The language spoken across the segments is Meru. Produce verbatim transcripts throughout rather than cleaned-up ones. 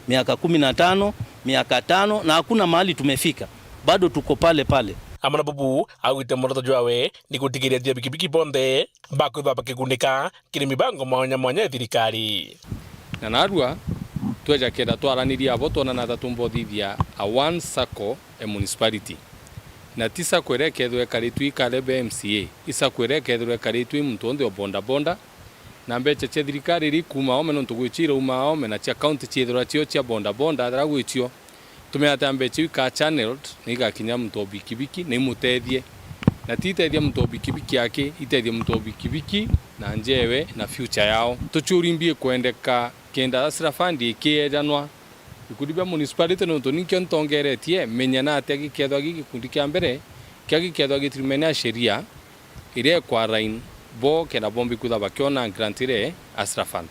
Miaka kumi na tano, miaka tano, na hakuna mahali tumefika. Bado tuko pale pale. Amwe na bubu, augite muoroto jwawe ni gutigiria athii a bikibiki bonthe bakwithwa bakigunika kiri mibango mwanya mwanya ya thirikari. Na narua, tweja kenda twaraniria abo, twonana ata tumba uthithia a one sacco e municipality. Na ti sacco iria ikethirwa ikaritue i Caleb M C A, i sacco iria ikethirwa ikaritue i muntu wonthe o bodaboda, na mbecha cia thirikari iria ikuuma oome, nontu gwi cio irauma oome, na cia county ciithirwa cio cia bodaboda, athira gwi cio. Tumeatea mbecha iu ikaa channeled, na igakinya muntu o bikibiki, na imutethie. Na ti itethia muntu o bikibiki aki, itethia muntu o bikibiki na njewe na future yao. Tuchuri mbi ikwendeka kenda Hustler Fund ikiejanwa. Bikundi bia municipality, nontu ninkio ntongeretie, menya na atia gikethwa gi gikundi kia mbere, kia gikethwa gitrimene a sheria iria ikwa align bo, kenda bombi kwithwa bakiona grant iria Hustler Fund.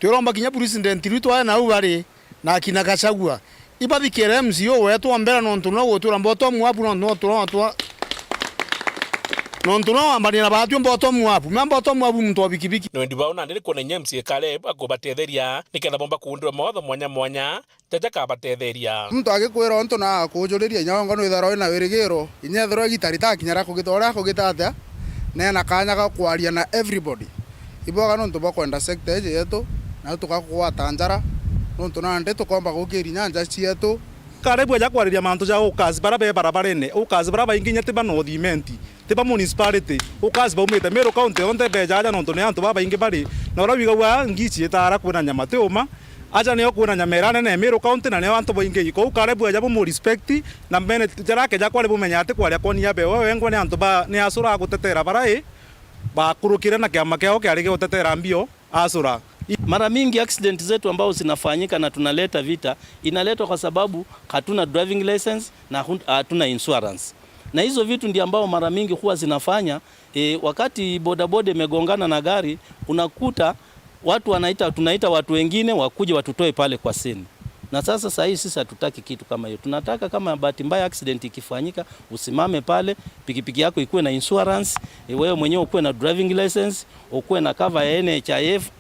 Twiromba kinya president riu twae nau bari na akina Gachagua. Ibathikire M C A wetu wa mbere, nontu no gutwira bottom up, nontu no twa-, twa-, nontu no wambanira batwi bottom up. Me bottom up muntu wa bikibiki. Nwendi bao nandi ni kwona inya M C A Caleb akubatetheria, nikenda bomba kuundirwa mawatho mwanya mwanya jaja kabatetheria. Muntu agikwira untu na akujuriria, inya wongo nwithagirwa wina wirigiro, inya ethirwa igita ritakinya ria kugita uria akugita atia, nena kanya ga kwaria na everybody. Ibwega nontu bwa kwenda sector iji yetu, na tukakugwata njara, nontu nandi tukomba gukiria inya nja cietu. Kare bweja kwariria mantu ja ukazi bara be barabarene, ukazi bara baingi inya ti ba North Imenti, ti ba municipality, ukazi baumite Meru County yonthe beja aja nontu ni antu babaingi bari, na uria wigagua ngici itara kwina nyama ti uma, aja nio kwina nyama ira nene Meru County, na nio antu baingi iko. Kare bweja bumu respect, na mbene jara keja kwari bumenya ati kwaria kwoni ya bewe wengwa ni antu ba, ni acura agutetera bara i, bakurukire na kiama kiao kiari gigutetera mbio. Asura. Mara mingi accident zetu ambao zinafanyika na tunaleta vita, inaletwa kwa sababu hatuna driving license na hun-, hatuna insurance. Na hizo vitu ndio ambao mara mingi huwa zinafanya, e, wakati bodaboda imegongana na gari, unakuta watu wanaita, tunaita watu wengine wakuje watutoe pale kwa scene. Na sasa saa hii sisi hatutaki kitu kama hiyo. Tunataka kama bahati mbaya accident ikifanyika, usimame pale, pikipiki yako ikuwe na insurance, e, wewe mwenyewe ukuwe na driving license, ukuwe na cover ya N H I F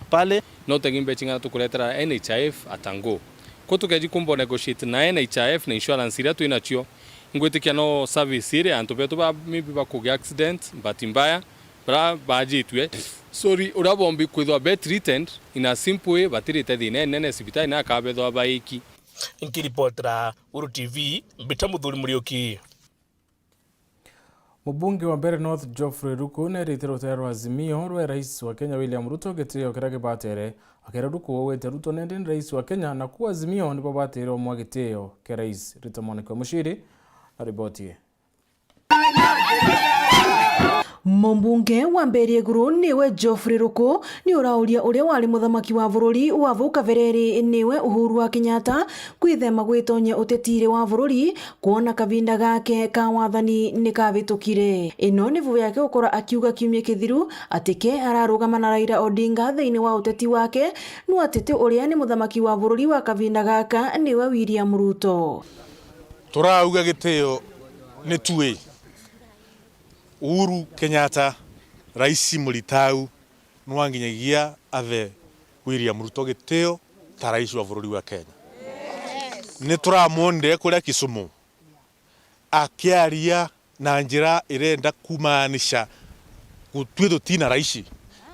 pale. No tegi mbecha ing'ana tukuretera N H I F at a go. Ko tukeji kumba negotiate na N H I F na insurance iria twinacio, ngwitikia no service iria antu betu ba maybe bakugia accident, bahati mbaya, bara bajitue. Sorry, uria bombi kwithwa be treated in a simple way, batirite thina inene cibitari na akabethwa baiki. Nkiripotera Uru T V, mbita Muthuri Muriuki. Mubunge wa Mbeere North Geoffrey Ruku neerite rutere rwa Azimio rwe rais wa Kenya William Ruto gitio kiria kibatere. Akera Ruku augite Ruto nende ni rais wa Kenya, na ku Azimio nibo batere omwa gitio kia rais. Rita Mwaniki wa Mushiri na riboti ii. Mumbunge wa Mbeere Iguru niwe Geoffrey Ruku ni urauria uria wari muthamaki wa bururi wa vau kabere ri niwe Uhuru wa Kenyatta kwithema gwitonyia utetiri wa bururi, kwona kavinda gake ka wathani ni kavitukire. Ino ni vuva yake gukora akiuga kiumia kithiru ati ke ararugama na Raila Odinga thiini wa uteti wake, no atete uria ni muthamaki wa bururi wa kavinda gaka niwe William Ruto. Turauga gitio ni tui. Uhuru Kenyatta, rais muritau, nwanginyagia athe William Ruto gitio ta rais wa bururi wa Kenya. Ni turamwonire kuria Kisumu akiaria na njira irenda kumaanisha gutwi tutina rais,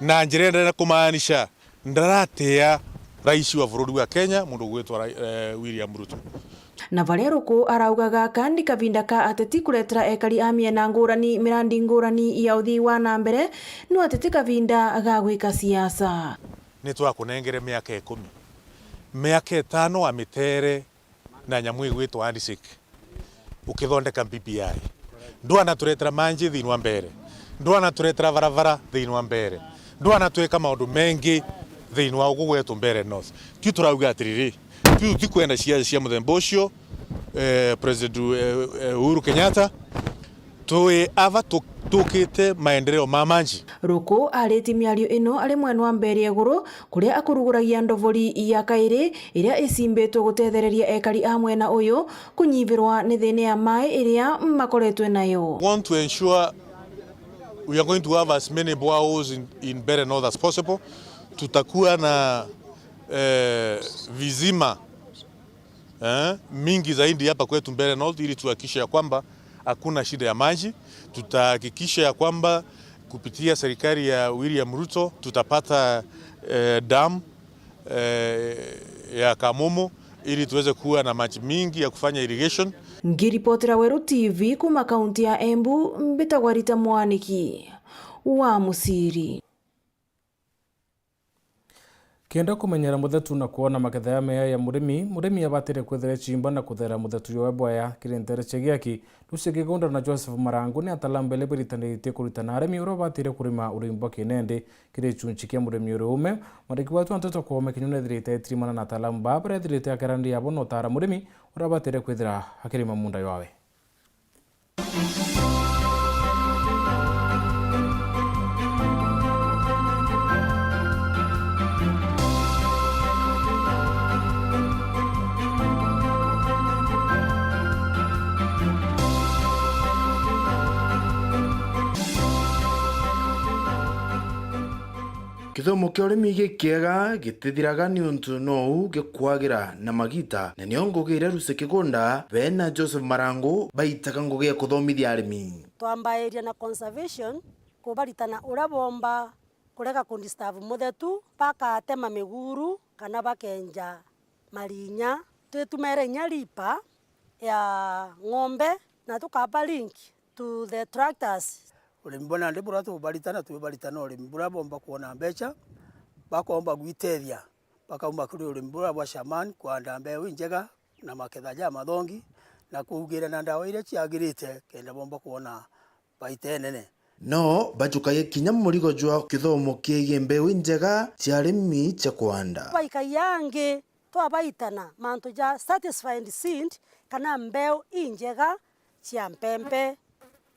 na njira irenda kumaanisha ndaratia rais wa bururi wa Kenya, mundu ugwitwa Ra-, eh, William Ruto. Na varia Ruku arauga gaka ni kavinda ka ateti kuretera ekari a miena ngurani mirandi ngurani ya uthii wa na mbere, no ateti kavinda ga gwika siasa. Ni twakunengere miaka ikumi. Miaka itano wamitere na nyamu igwitwa handshake. Ukithondeka B B I. Ndwanaturetera manji thiini wa Mbeere. Ndwanaturetera barabara thiini wa Mbeere. Ndwanatwika maundu mengi thiini wa ugu gwetu Mbeere North. Twi turauga atiriri, twi tutikwenda siasa cia muthemba ucio, eh, President, eh, eh, Uhuru Kenyatta. Twi ava tu-, tukite maendeleo ma manji. Ruku ariti miario ino ari mwena wa Mbeere Iguru, kuria akuruguragia ndovori ya kairi iria icimbitwe gutethereria ekari a mwena uyu kunyivirwa ni thina ya mai iria makoretwe nayo. Want to ensure we are going to have as many boreholes in, in Mbeere North as possible. Tutakuwa na, eh, visima eh, mingi zaidi hapa kwetu Mbeere North ili tuhakikishe ya kwamba hakuna shida ya maji. Tutahakikisha ya kwamba kupitia serikali ya William Ruto tutapata, eh, dam, eh, ya Kamomo ili tuweze kuwa na maji mingi ya kufanya irrigation. Ngiripotera Weru T V kuma kaunti ya Embu, mbitagwa Rita Mwaniki wa Musiri. Kenda kumenyera muthetu na kwona maketha ya mea ya murimi, murimi abatire kwithira echimba na kuthera muthetu yowe bwaya kiri ntereche giaki. Lucy Kigunda na Joseph Marangu ni ataalamu bele biritaniritie kuritana arimi uria ubatire kurima urimi bwa kinende kiri gichunchi kia murimi uri ume. Mwandiki wetu wa nteto Koome Kinyua nethirite etirimana na ataalamu baa baria ethirite akerandi yabo na utara murimi uria abatire kwithira akirima munda ywawe. Kithomo kia urimi gikiega gitithiraga niuntu nou gikwagira na magita, na nio ngugi iria Lucy Kigunda bena Joseph Marangu baitaga ngugi ya kuthomithia arimi. Twambairia na conservation, kubaritana uria bomba kurega kudisturb muthetu, bakatema miguru kana bakenja marinya. Twitumere inya ripa ya ng'ombe na tukaba link to the tractors. Urimi bwa nandi buria tubaritana, twibaritana urimi buria bomba kwona mbecha, bakomba gwitethia, bakauma kuri urimi buria bwa shaman, kwanda mbeu injega na maketha jamathongi, na kuugira na ndawa iria ciagirite, kenda bomba kwona baita inene. No bajukagia kinya murigo jwa kithomo kiegie mbeu injega cia arimi cia kwanda. Baikagia angi twabaitana mantu ja certified seed kana mbeu injega cia mpempe,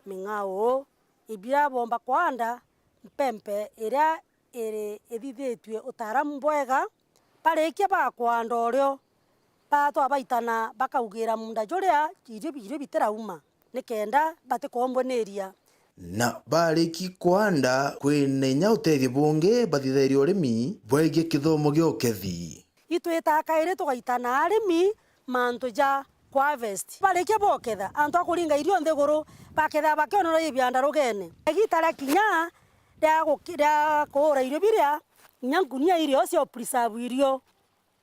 ming'ao, ibiria bomba kwanda mpempe iria iri ithithitue utaaramu bwega. Barikia bakwanda urio, ba-, twabaitana bakaugira munda juria irio, irio bitirauma, nikenda batikombwe ni iria. Na bariki kwanda, kwina inya utethio bungi bathithagiria urimi bwegie kithomo gia ukethi. Itwitaa kairi tugaitana arimi mantu ja ku harvest. Barikia boketha, antu a kuringa irio nthiguru bakethaa bakionera ibianda rugene. Igita ria kinya ria guki-, ria kuura irio biria, inya nkunia irio cia preserve irio,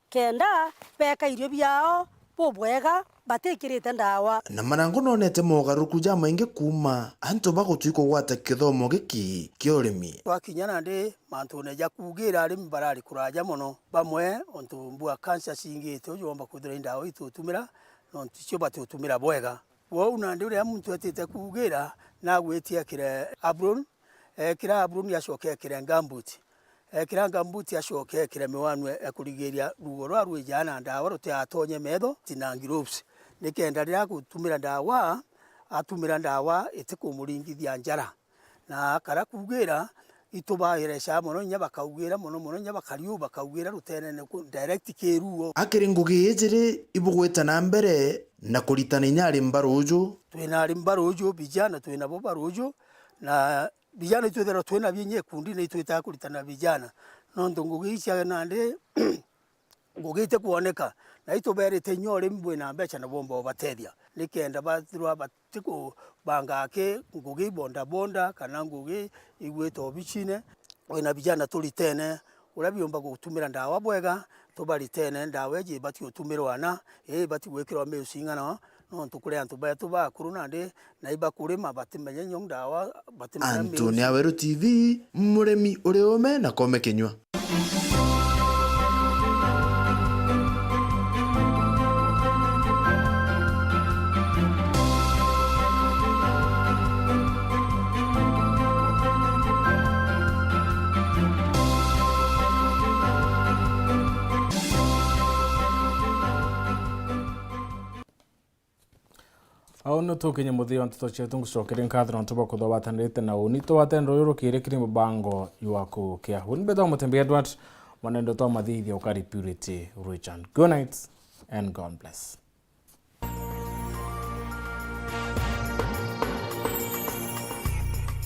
kenda beeka irio biao bubwega batikirite ndawa. Na Marangu nonete mogaruruku jamaingi kuuma antu bagutwi kugwata kithomo giki kia urimi. Twakinya nandi mantune ja kuugira arimi barari kuraja mono. Bamwe, untu mbua cancer ciingite, uju womba kwithirwa i ndawa itutumira, nontu cio batiutumira bwega. Kwou nandi uria muntu etite kuugira, nagwitie ekire apron, ekira apron acoke ekire gumboot. Ekira gumboot acoke ekire miwanu e-, ekurigiria ruugo rwa rwijaa na ndawa rutiatonye metho, ti na gloves. Nikenda riria agutumira ndawa, atumira ndawa itikumuringithia njara. Na akara kuugira, itu baerecaga mono, inya bakaugira mono mono, inya bakariu bakaugira rutenene ku-, direct kiruo. Akiri ngugi ijiri ibugwita na mbere na kuritana inya ari mbaruju. Twina ari mbaruju, vijana twina bo baruju, na vijana itwithirwa twina binya ikundi na itwitaga kuritana vijana. Nontu ngugi ici cia nandi ngugi itikwoneka, na ituberite inya urimi bwina mbeca na bwomba ubatethia, nikenda bathirwa batikubanga aki ngugi bodaboda kana ngugi igwita obicine. Wina vijana turitene uria biumba gutumira ndawa bwega, tubaritene ndawa iji ibati utumirwa ana, ii ibati gwikirwa miusi ing'ana, nontu kuri antu betu bakuru nandi na ibakurima batimenya inya ndawa, batimenya. Antu ni Aweru T V, murimi uri ume na Koome Kinyua. Au ni tukinye muthia wa nteto cietu. Ngucokeria nkatho nontu bwa kuthwa watanirite na uni. Twatendwa ruru kiri kiri mubango jwa kukia. Uni mbetwa Mutembi Edward, mwanendo twa mathithia ukari Purity Richard. Good night and God bless.